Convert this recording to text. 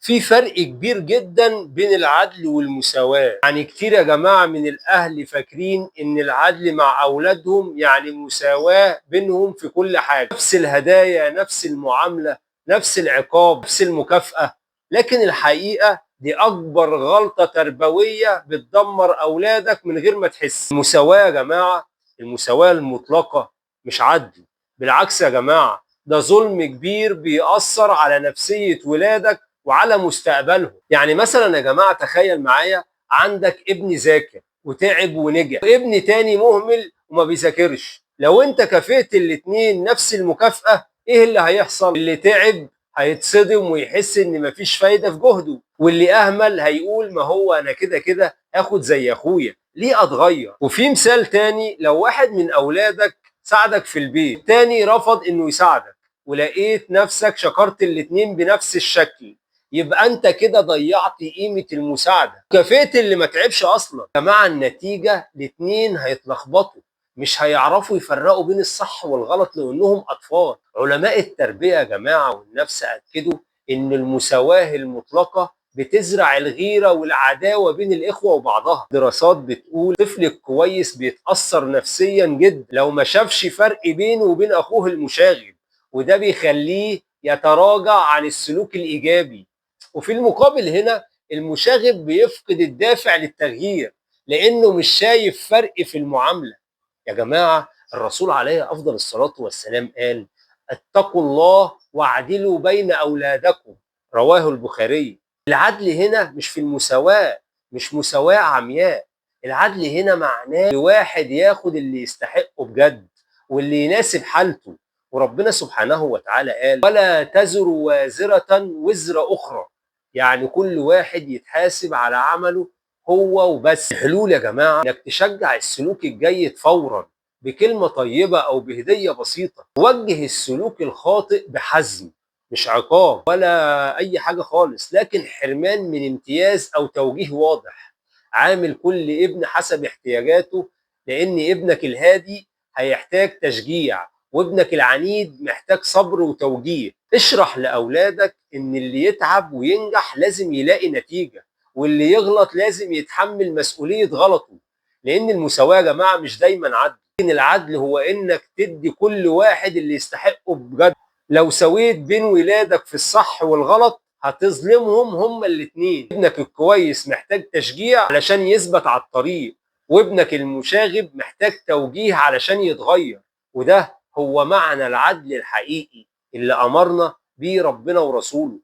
في فرق كبير جدا بين العدل والمساواة. يعني كتير يا جماعة من الأهل فاكرين إن العدل مع أولادهم يعني مساواة بينهم في كل حاجة، نفس الهدايا، نفس المعاملة، نفس العقاب، نفس المكافأة. لكن الحقيقة دي أكبر غلطة تربوية بتدمر أولادك من غير ما تحس. المساواة يا جماعة، المساواة المطلقة مش عدل، بالعكس يا جماعة ده ظلم كبير بيأثر على نفسية ولادك وعلى مستقبلهم. يعني مثلا يا جماعة تخيل معايا، عندك ابن ذاكر وتعب ونجح، وابن تاني مهمل وما بيذاكرش. لو انت كافئت الاتنين نفس المكافأة، ايه اللي هيحصل؟ اللي تعب هيتصدم ويحس ان مفيش فايدة في جهده، واللي اهمل هيقول ما هو انا كده كده هاخد زي اخويا، ليه اتغير؟ وفي مثال تاني، لو واحد من اولادك ساعدك في البيت، التاني رفض انه يساعدك، ولقيت نفسك شكرت الاتنين بنفس الشكل، يبقى انت كده ضيعت قيمة المساعدة، كافئت اللي ما تعبش اصلا. مع النتيجة الاتنين هيتلخبطوا، مش هيعرفوا يفرقوا بين الصح والغلط لانهم اطفال. علماء التربية يا جماعة والنفس اكدوا ان المساواة المطلقة بتزرع الغيرة والعداوة بين الإخوة وبعضها. دراسات بتقول الطفل الكويس بيتأثر نفسيا جدا لو ما شافش فرق بينه وبين أخوه المشاغب، وده بيخليه يتراجع عن السلوك الإيجابي. وفي المقابل هنا المشاغب بيفقد الدافع للتغيير لأنه مش شايف فرق في المعاملة. يا جماعة الرسول عليه أفضل الصلاة والسلام قال: اتقوا الله واعدلوا بين أولادكم، رواه البخاري. العدل هنا مش في المساواة، مش مساواة عمياء. العدل هنا معناه الواحد ياخد اللي يستحقه بجد واللي يناسب حالته. وربنا سبحانه وتعالى قال: ولا تزر وازرة وزر أخرى، يعني كل واحد يتحاسب على عمله هو وبس. الحلول يا جماعة انك تشجع السلوك الجيد فورا بكلمة طيبة أو بهدية بسيطة. وجه السلوك الخاطئ بحزم، مش عقاب ولا أي حاجة خالص، لكن حرمان من امتياز أو توجيه واضح. عامل كل ابن حسب احتياجاته، لأن ابنك الهادي هيحتاج تشجيع، وابنك العنيد محتاج صبر وتوجيه. اشرح لأولادك إن اللي يتعب وينجح لازم يلاقي نتيجة، واللي يغلط لازم يتحمل مسؤولية غلطه. لأن المساواة يا جماعة مش دايما عدل، لكن العدل هو إنك تدي كل واحد اللي يستحقه بجد. لو سويت بين ولادك في الصح والغلط هتظلمهم هما الاتنين. ابنك الكويس محتاج تشجيع علشان يثبت على الطريق، وابنك المشاغب محتاج توجيه علشان يتغير. وده هو معنى العدل الحقيقي اللي أمرنا بيه ربنا ورسوله.